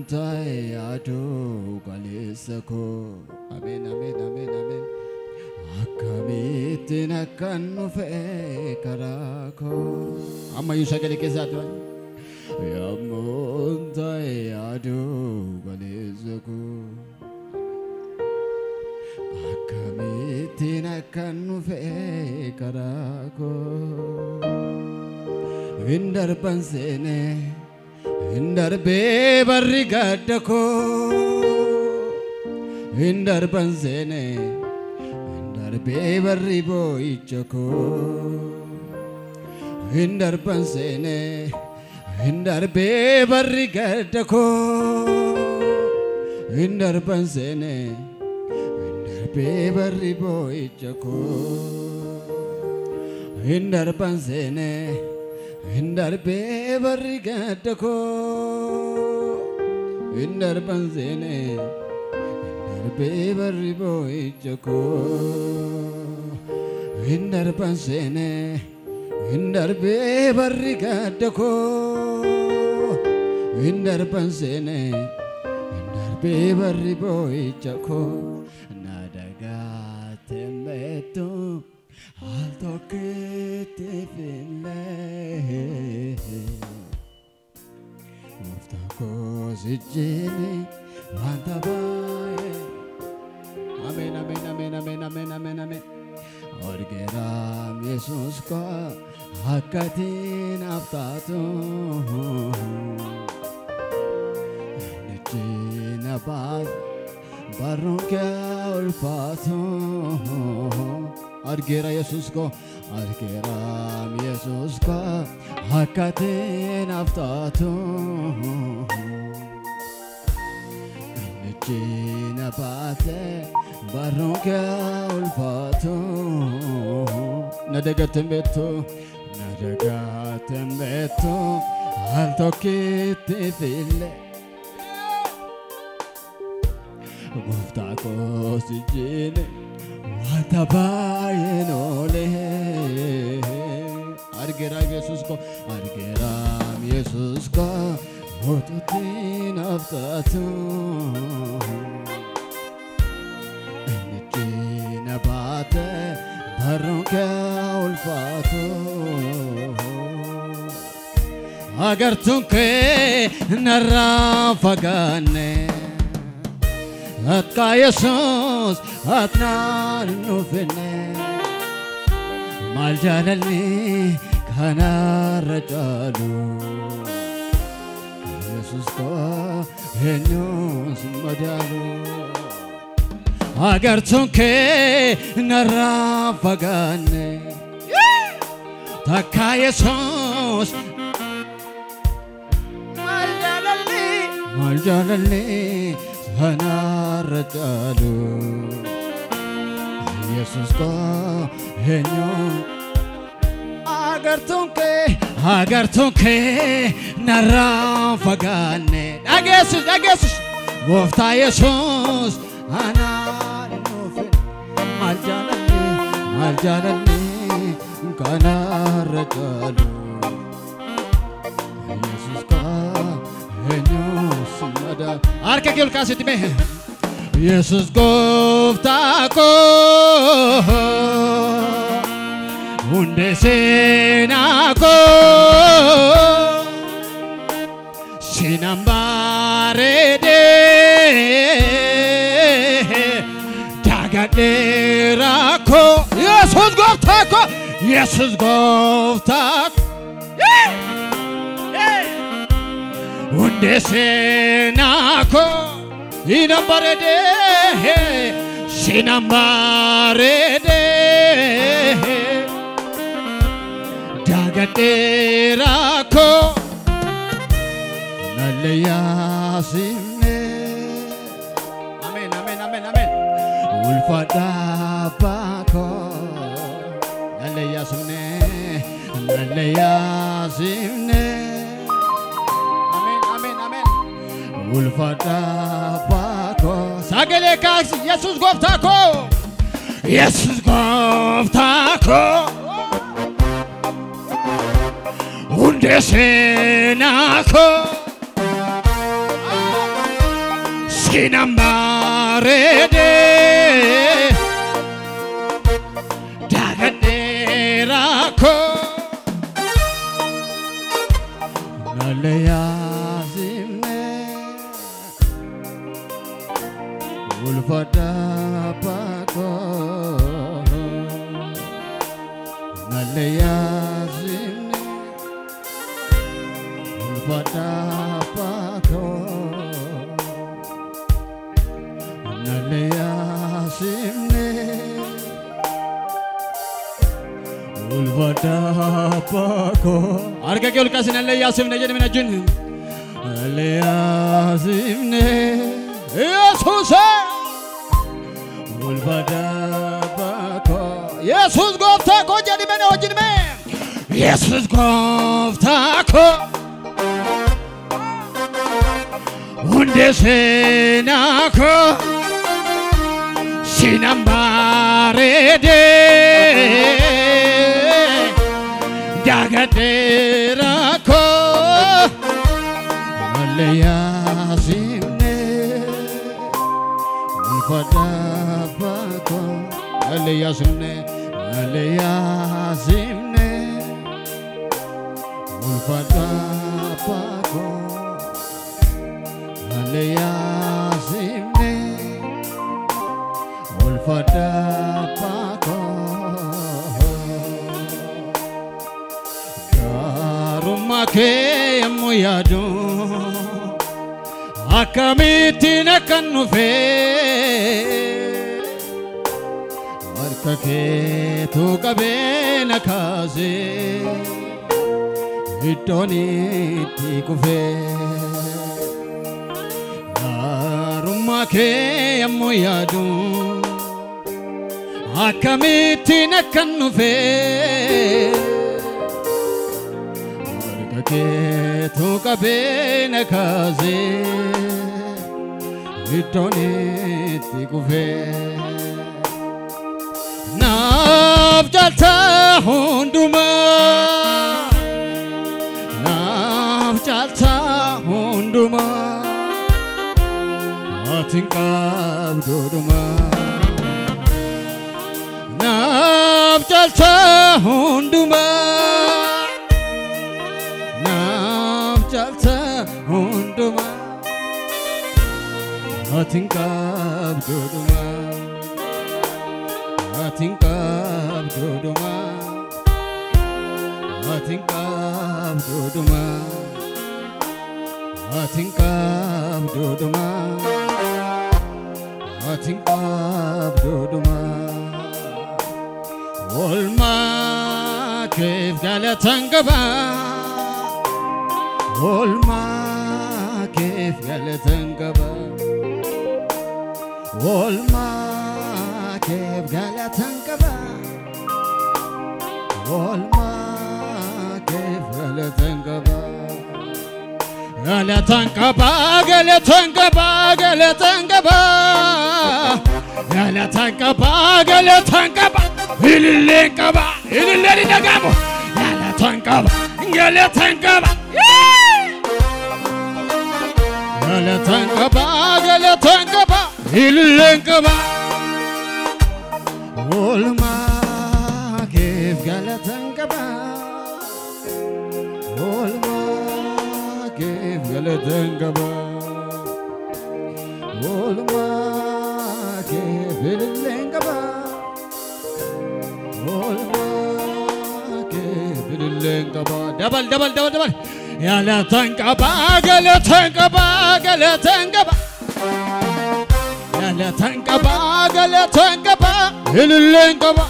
Yommuun ta'e yaaduu galeessa koo. Ameen, ameen, ameen, ameen. Akkamittiin akkan dhufe karaa koo. Ammayyuu sagalee keessaatti waan. Yommuun ta'e yaaduu galeessa koo. Akkamittiin akkan dhufe karaa koo. Hin darban seenee. Hin darbee barri gadda koo. Hin darban seenee. Hin darbee barri boo'icha koo. Hin darban seenee. Hin darbee barri gadda koo. Hin darban seenee. Hin darbee barri boo'icha koo. Hin darban seenee. Hin darbee barri gadda koo. Hin darban seenee. Hin darbee barri boo'icha koo. Hin darban seenee. Hin darbee barri gadda koo. Hin darban seenee. Hin darbee barri boo'icha koo. Na dagaateen beektu. Al tokkitti fillee. Gooftaa koo si wajjin wanta baay'ee. Ameen, ameen, ameen, ameen, ameen, ameen, ameen. Argeeraam Yesuus koo akka ati naaf taatu. Nichi na baas barruun kee ulfaatu. Argeera Yesuus koo, argeeraam Yesuus koo akka ati naaf taatu. Nichi na baate barruun kee ulfaatu. Na dagateen beektu, na dagateen beektu, al tokkitti fillee. Gooftaa koo si wajjin wanta baay'een oolee. Argeeraam Yesuus koo, argeeraam Yesuus koo mootutti naaf taatu. Inni na baate barruun kee ulfaatu. Agartuun kee narraa fagaanne. Akka Yesuus atnaan nufinne. Maal jaalalli kanarra caalu. Yesuus koo eenyuun si madaalu. Agartuun kee narraa fagaanne. Takka Yesuus maal jaalalli, maal jaalalli kanarra caalu. Yesuus koo eenyuun. Agartuun kee, agartuun kee narraa fagaanne. Dhageessus, dhageessus. Gooftaa Yesuus anaan nuufin. Maal jaalalli, maal jaalalli kanarra caalu. Yesuus koo eenyuun si madaalu. Harka kee ol kaasitti mee. Yesuus gooftaa koo. Hundee seenaa koo. Sinan bareedee. Dagadheera koo. Yesuus gooftaa koo. Yesuus gooftaa koo. Hundee seenaa koo. Sinan bareedee. Sinan bareedee. Dagadheera koo. Nalleeyyaasifne. Ameen, ameen, ameen, ameen. Ulfaadha abbaa koo. Nalleeyyaasifne, nalleeyyaasifne. Ameen, ameen, ameen. Ulfaadha abbaa koo. Sagalee kaasi Yesuus gooftaa koo. Yesuus gooftaa koo. Hundee seenaa koo. Sinambareede dagadheera koo naleyaazimne ulfadha abbaa naleyaazimne ulfadha abbaa naleyaazimne ulfadha abbaa harka kee ol kaasi naleyaazimne jedhi mina jin naleyaazimne Yesuus ulfadha abbaa Yesuus gooftaa koo jedhi mee wajjin mee Yesuus gooftaa koo hundee seenaa koo sinambareede dagadheera koo naleyaazimne ulfadha abbaa koo naleyaazimne naleyaazimne ulfadha abbaa koo naleyaazimne ulfadha abbaa koo gaarummaa kee yommuu yaadu akkamittiin akkan dhufee harka keetu qabee na kaasee iddoon itti kufee gaarummaa kee yommuu yaadu akkamittiin akkan dhufee harka keetu qabee na kaasee iddoon itti kufee naaf jaalta hundumaa naaf jaalta hundumaa ati hin qabdu dhumaa naaf jaalta hundumaa naaf jaalta hundumaa ati hin qabdu dhumaa ati hin qabdu dhumaa ati hin qabdu dhumaa ati hin qabdu dhumaa ati hin qabdu dhumaa oolmaa keef galatan qaba oolmaa keef galatan qaba oolmaa keef galatan qaba oolmaa keef galatan qaba galatan qaba galatan qaba galatan qaba galatan qaba galatan qaba ililleen qaba ililleen hin dhaga'amu galatan qaba galatan qaba galatan qaba galatan qaba ililleen qaba oolmaa keef galatan qaba oolmaa keef galatan qaba oolmaa keef ililleen qaba oolmaa keef ililleen qaba dabal dabal dabal dabal galatan qaba galatan qaba galatan qaba galatan qaba galatan qaba ililleen qaba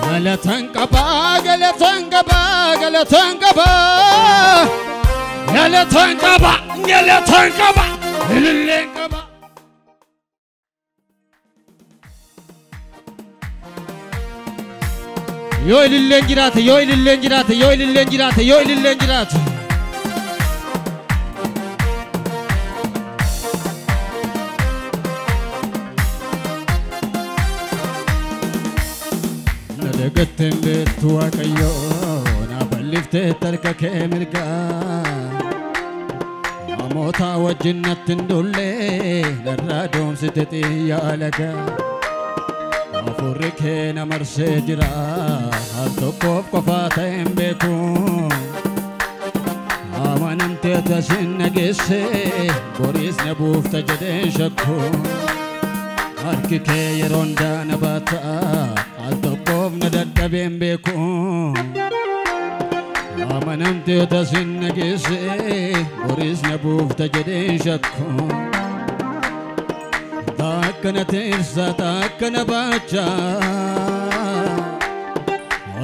galatan qaba galatan qaba galatan qaba galatan qaba galatan qaba ililleen qaba yoo ililleen jiraate yoo ililleen jiraate yoo ililleen jiraate yoo ililleen jiraate na dagatteen beektu Waaqayyoo na balliftee harka kee mirgaa Namoota wajjin natti hin dulle narraa doomsite xiyya alagaa. Hafuurri kee na marsee jira al tokkoof qofaa ta'e hin beeku. Amanamtee tasin na geesse boriis na buufta jedheen shakku. Harki kee yeroo hundaa na baata al tokkoof na dadhabee hin beeku. Amanamtee tasin na geesse boriis na buufta jedheen shakku. Takkana teessa takkana baacha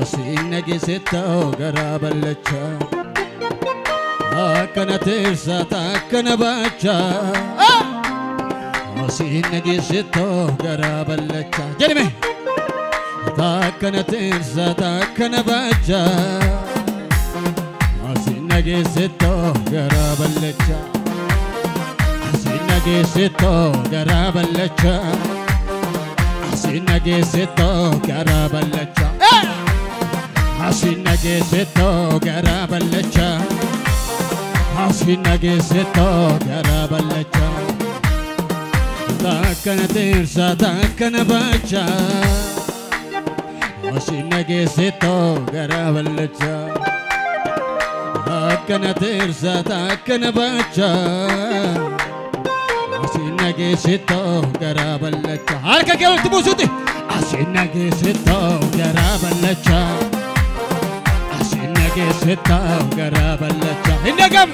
asiin na geesse ta'u garaa ballacha. Takkana teessa takkana baacha asiin na geesse ta'u garaa ballacha. Jedhime takkana teessa takkana baacha asiin na geesse ta'u garaa ballacha. Asiin na geesse ta'u garaa ballacha. Asiin na geesse ta'u garaa ballacha. Asiin na geesse ta'u garaa ballacha. Asiin na geesse ta'u garaa ballacha. Takkana teessa takkana baacha asiin na geesse ta'u garaa ballacha. Takkana teessa takkana baacha asiin na geesse ta'u garaa ballacha. Harka kee walitti buusuuti. Asiin na geesse ta'u garaa ballacha. Asiin na geesse ta'u garaa ballacha. Hin dhagamu.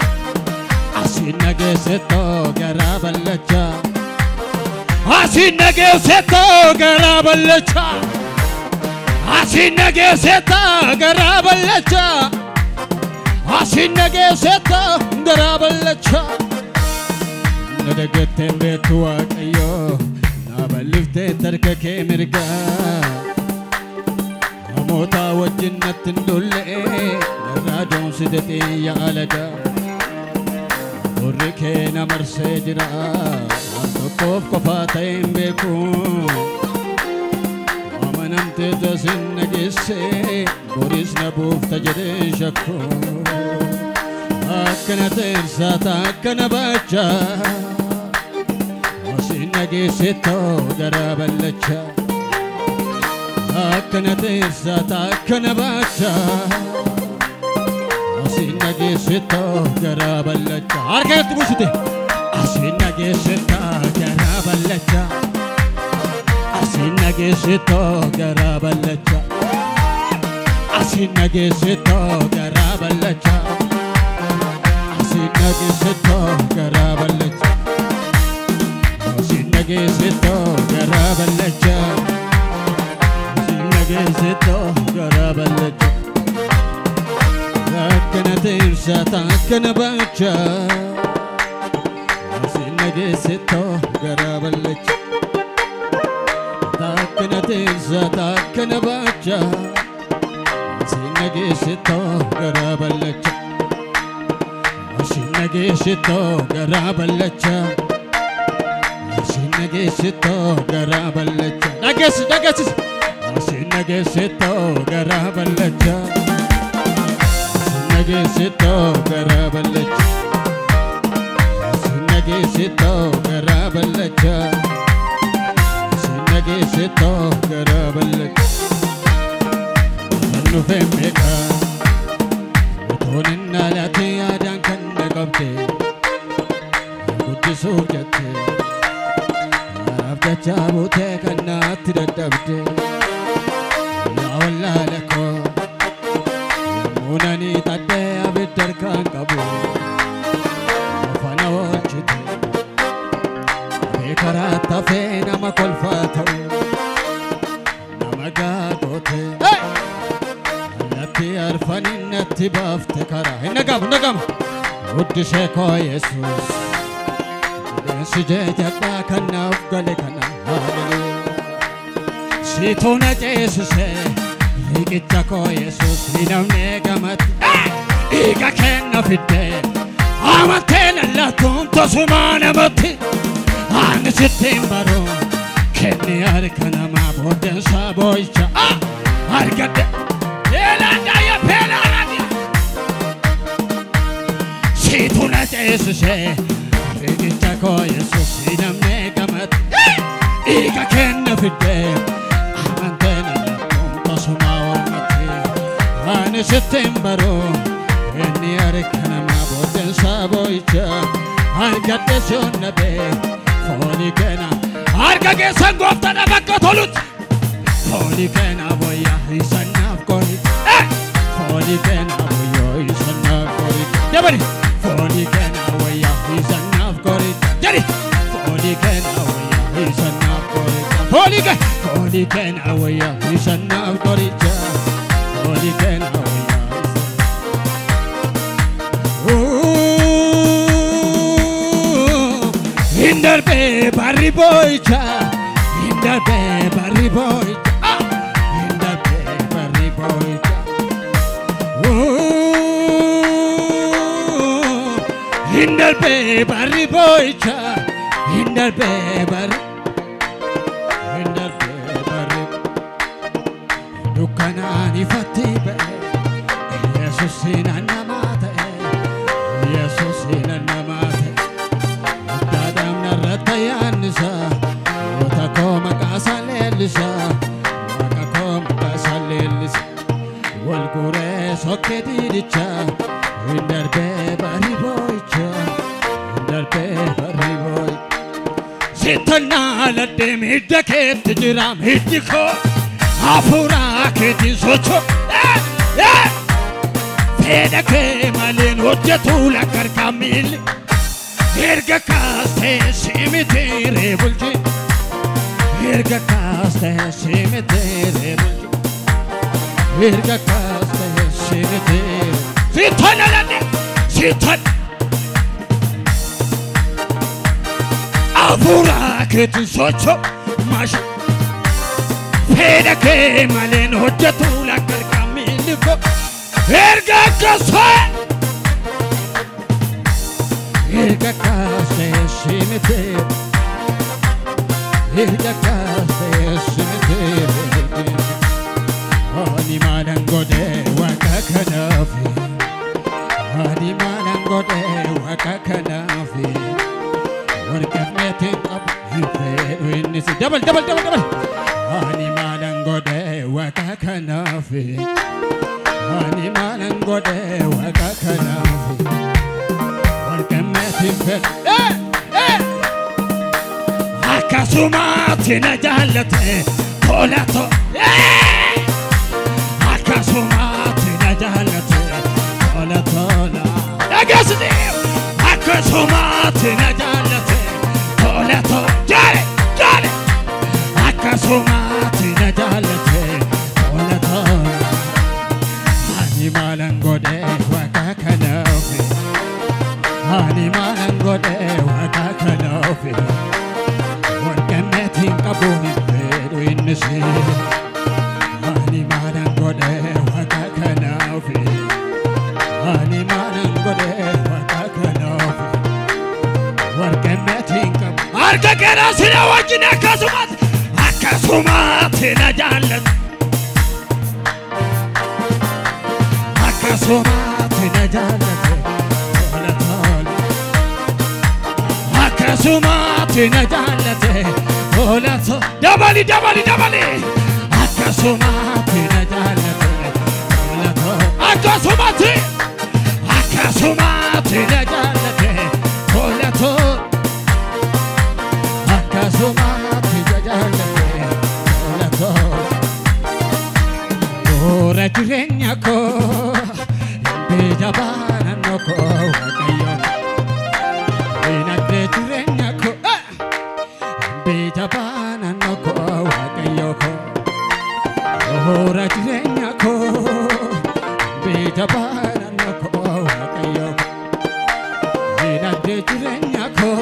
Asiin na geesse ta'u garaa ballacha. Asiin na geesse ta'u garaa ballacha. Asiin na geesse ta'u garaa ballacha. Asiin na geesse ta'u garaa ballacha. Na dagatteen beektu Waaqayyo na balliftee tarka kee mirgaa. Namoota wajjin natti hin dulle narraa doomsite xiyya alagaa. Hafuurri kee na marsee jira al tokkoof qofaa ta'e hin beeku. Amanamtee tasin na geesse boriis na buufta jedheen shakku. Akkana teessa takkana baacha asiin na geesse ta'u garaa ballacha. Akkana teessa takkana baacha asiin na geesse ta'u garaa ballacha. Harka irratti buusite. Asiin na geesse ta'u garaa ballacha. Asiin na geesse ta'u garaa ballacha. Asiin na geesse ta'u garaa ballacha. Asiin na geesse ta'u garaa ballacha. Asiin na geesse ta'u garaa ballacha. Asiin na geesse ta'u garaa ballacha. Takkana teessa takkana baacha asiin na geesse ta'u garaa ballacha. Takkana teessa takkana baacha asiin na geesse ta'u garaa ballacha. Asiin na geesse ta'u garaa ballacha. Asiin na geesse ta'u garaa ballacha. Dhageessi dhageessi. Asiin na geesse ta'u garaa ballacha. Asiin na geesse ta'u garaa ballacha. Asiin na geesse ta'u garaa ballacha. Asiin na geesse ta'u garaa ballacha. Kan dhufeen beekaa utuun hin alaatiin yaadaan kan na qabde guddisuuf jette anaaf jecha buutee kan natti dadhabde. Yaa wallaala koo yommuu nani xaddee abidda harkaan qabu afaan oolchite karaa tafee nama kolfaa ta'u nama gaagoote natti arfaniin natti baafte karaa. Hin dhagamu hin dhagamu. Guddisee koo Yesuus jedheen si jajadhaa kan naaf gale kana haalee. Situu na ceesise riqicha koo Yesuus ni namni gamatti dhiiga kenna fidde amantee lallatuun tosumaa namatti ani sitti hin baru kenni harka namaa booddeensaa boo'icha argadhe. Eelaa daaya peelaa raadiyaa. Situu na ceesise Riqicha koo Yesuus namne gamatti Dhiiga kenna fidde amanteen allattuun tasuma ormatti Ani sitti hin baru inni harka namaa booddeensaa boo'icha argadhe si onnabee foonii kenna harka keessan gooftaadhaaf akka tolutti foonii kenna wayyaa isa naaf qoricha foonii kenna wayyaa isa naaf qoricha dabali foonii kenna wayyaa isa naaf qoricha jedhi foonii kenna wayyaa isa naaf qoricha foonii kenna wayyaa isa naaf qoricha foonii kenna wayyaa Hindarbe barri boicha, hindarbe barri boicha, hindarbe barri boicha. Hindarbe barri boicha, hindarbe barri, hindarbe barri. Dukkanaan ifatti ba'e, Yesuusin namaa ta'e, Yesuusin namaa ta'e. Goota koo maqaa isaa leellisa, Waaqa koo maqaa isaa leellisa. Wal guuree sokkee diidicha, hin darbee barri boo'icha, hin darbee barri boo'icha. Sittannaa laddee hidda keetti jira hiddi koo hafuura keetiin socho'u. Fedha kee maleen hojjetu lakkarkaa miilli. Erga kaastee simitee bulchi. Erga kaastee simitee bulchi. Erga kaastee simitee. Sitan aladde sitan. Hafuura keetiin socho'u maasha. Fedha kee maleen hojjetu lakkarkaa miilli koo. Erga kaastee. Erga kaastee simitee, erga kaastee simitee. Ani maalan godhee waaqa kanaafi, ani maalan godhee waaqa kanaafi. Warqeef meetiin qabu hin fedhu innis dabal dabal dabal dabal. Ani maalan godhee waaqa kanaafi, ani maalan godhee waaqa kanaafi. Akkasumatti na jaallate tola to Akkasumatti na jaallate tola tola Dhageessite Akkasumatti na jaallate tola to jaale jaale Akkasumatti na jaallate tola tola Ani maalan godhee waaqa kanaafi Ani maalan godhee waaqa kanaafi Warqeen meetiin qabu hin fedhu innis Ani maalan godhee waaqa kanaafi Ani maalan godhee waaqa kanaafi Warqeen meetiin qabu Harka keeraa sina wajjin akkasumas akkasumatti na jaallatu Akkasumatti na jaallate tola tola Akkasumatti na jaallate tola tola dabali dabali dabali Akkasumatti na jaallate tola tola Akkasumatti akkasumatti na jaallate tola tola Akkasumatti na jaallate tola tola Bu'uura jireenya koo hin jabaanannoo koo Waaqayyo Dinagdee jireenya koo hin jabaanannoo koo Waaqayyo koo Bu'uura jireenya koo hin jabaanannoo koo Waaqayyo koo Dinagdee jireenya koo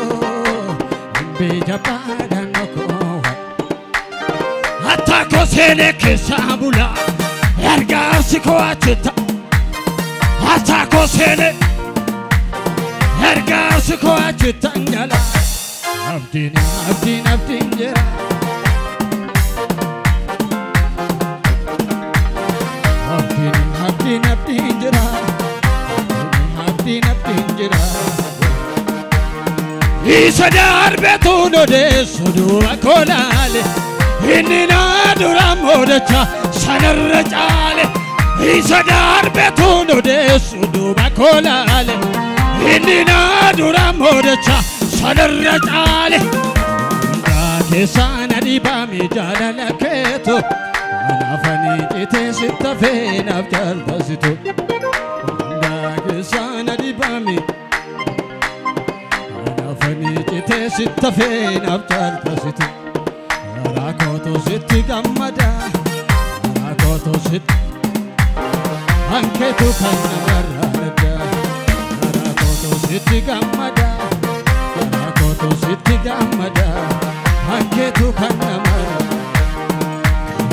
hin jabaanannoo koo Hatta koo seenee keessaa bulaa Ergaarsi koo achitta Hatta koo seenee Ergaarsi koo achitta njala Abdiin abdiin abdiin jira Abdiin abdiin abdiin jira Abdiin abdiin jira Isa darbetu no deessu duuba kolaale. Inni na dura moodacha sanarra caale. Isa darbetu no deessu duuba kolaale. Inni na dura moodacha sanarra caale. Keessaan dhiibame jaalala keetu. Anaafanii citee sitta feenaaf jaaltasitu. Keessaan dhiibame. Anaafanii citee sitta feenaaf jaaltasitu. Raakootu sitti gammada. Raakootu sitti. Hankeetu kan namarraa adda. Raakootu sitti gammada. Raakootu sitti gammada. Hankeetu kan namarraa.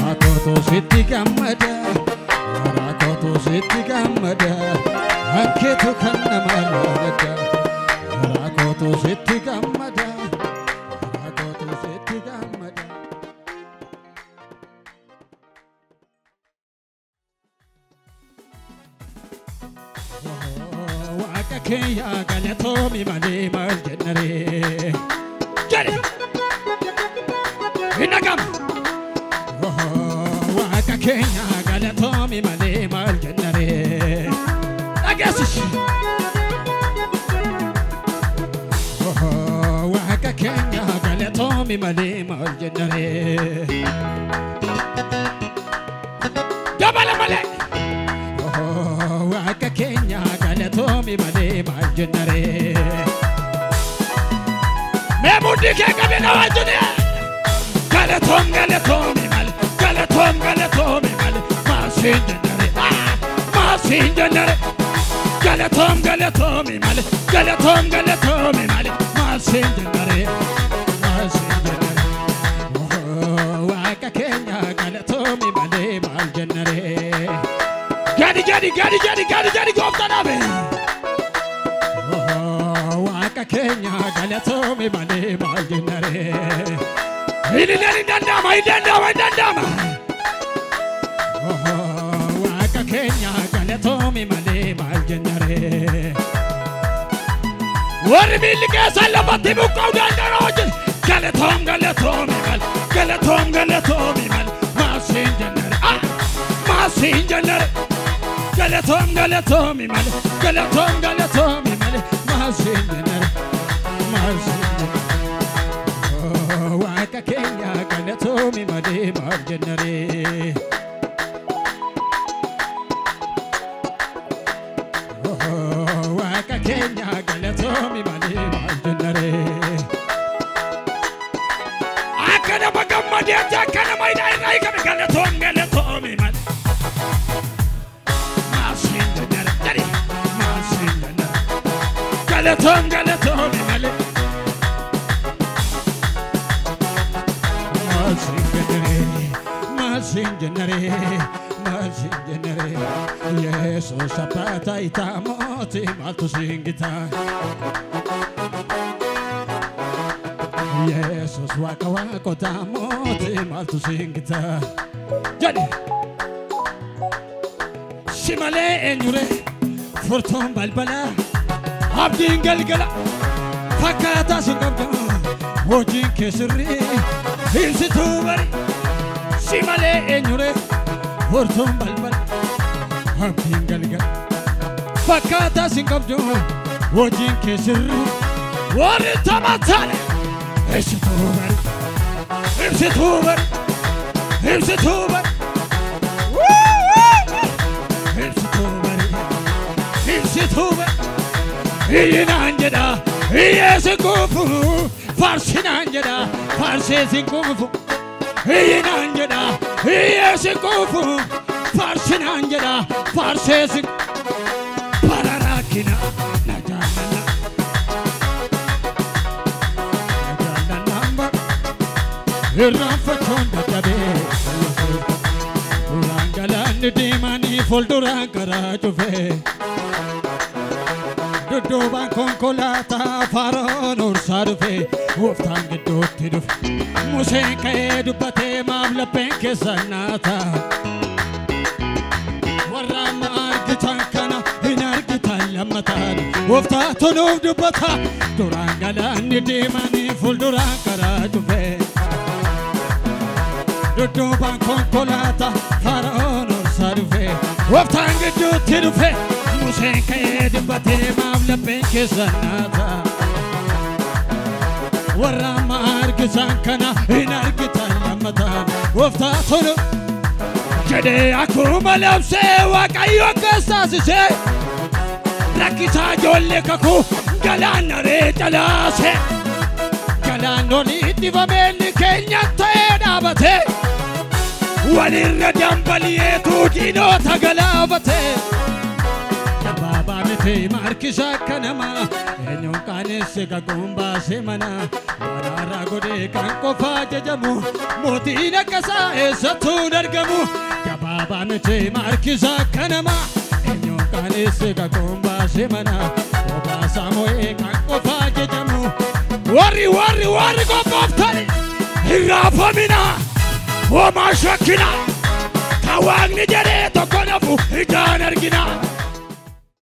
Raakootu sitti gammada. Raakootu sitti gammada. Hankeetu kan namarraa adda. Raakootu sitti gammada. Raakootu sitti gammada. Waaqa keenya galatoomi malee maal jennaree. Jedhe! Hin dhaga'amu. Waaqa keenya galatoomi malee maal jennaree. Dhageessis! Waaqa keenya galatoomi malee maal jennaree. Dabala malee! Waaqa keenya galatoomi malee maal jennaree. Mee mudhii kee qabee na wajjin. Galatoom galatoomi malee galatoom galatoomi malee maasiin jennaree maasiin jennaree. Galatoom galatoomi malee galatoom galatoomi malee maasiin jennaree maasiin jennaree. Waaqa keenya galatoomi malee maal jennaree. Gadi gadi gadi gadi gadi gadi gooftaa dhaabe. Waaqa keenya galatoomi malee maal jennaree. Ililleen hin danda'ama hin danda'ama hin danda'ama. Waaqa keenya galatoomi malee maal jennaree. Warri miilli keessan lafatti buqqa'uu danda'an wajjin galatoom galatoomi malee galatoom galatoomi malee maasiin jennaree maasiin jennaree. Galatoom galatoomi malee galatoom galatoomi malee maasiin jennaree maasiin jennaree. Waaqa keenya galatoomi malee maal jennaree. Waaqa keenya galatoomi malee maal jennaree. Akka nama gammadeetti akka nama hidhaa irraa hiikame galatoom galatoomi malee. Maasiin jennaree maasiin jennaree. Galatoom galatoomi malee. Maasiin jennaree maasiin jennaree. Yesuus abbaa taayitaa mootii maaltu siin gita. Yesuus waaqa waaqotaa mootii maaltu siin gita. Jedhi! Si malee eenyure furtuun balbala abdiin galgala fakkaataa sin qabdu hojiin kee sirrii ibsituu bari. Si malee eenyure furtuun balbala abdiin galgala fakkaataa sin qabdu hojiin kee sirrii warri taphataan ibsituu bari ibsituu bari ibsituu bari ibsituu bari ibsituu bari. Iyyinaan jedha iyyeesin kuufu faarsinaan jedha faarseesin kuufu. Iyyinaan jedha iyyeesin kuufu faarsinaan jedha faarseesin. Bara rakkina na jaallanna na jaallanna bara irraanfachuun dadhabee duraan galaanni deemanii fuulduraan karaa cufee. Dudduubaan konkolaataa faroon ursaa dhufe gooftaan gidduutti dhufe. Museen ka'ee dubbatee maaf lapheen keessan naata. Warra amma argitan kana hin argitan. argitan lammataan. Gooftaatu nuuf dubbata. Duraan galaanni deemanii fuulduraan karaa dhufe. Dudduubaan konkolaataa Fara'oon olsaa dhufe. Gooftaan gidduutti dhufe. Museen ka'ee dubbatee maaf lapheen keessan naata. Warra amma argisan kana hin argitan lammataan. Gooftaatu nuuf jedhee akkuma labsee Waaqayyo akkas taasisee. Rakkisaa ijoollee kakuu galaana ree calaase. Galaan olii dibamee keenya ta'ee dhaabate. Walirra dambali'eetu diinota galaafate. Gabaabaa miti markisa akka namaa, eenyuun qaanesse kakuun baasee mana. Waraara godhee kan qofaa jajamu, mootiin akkasaa eessattuu hin argamu. Gabaabaa miti markisa akka namaa, eenyuun qaanesse kakuun baasee mana. Obaasaa mo'ee kan qofaa jajamu. Warri warri warri qophooftani hin raafaminaa. Homaa shakkinaa. Kan Waaqni jedhee tokko nafu ijaan argina.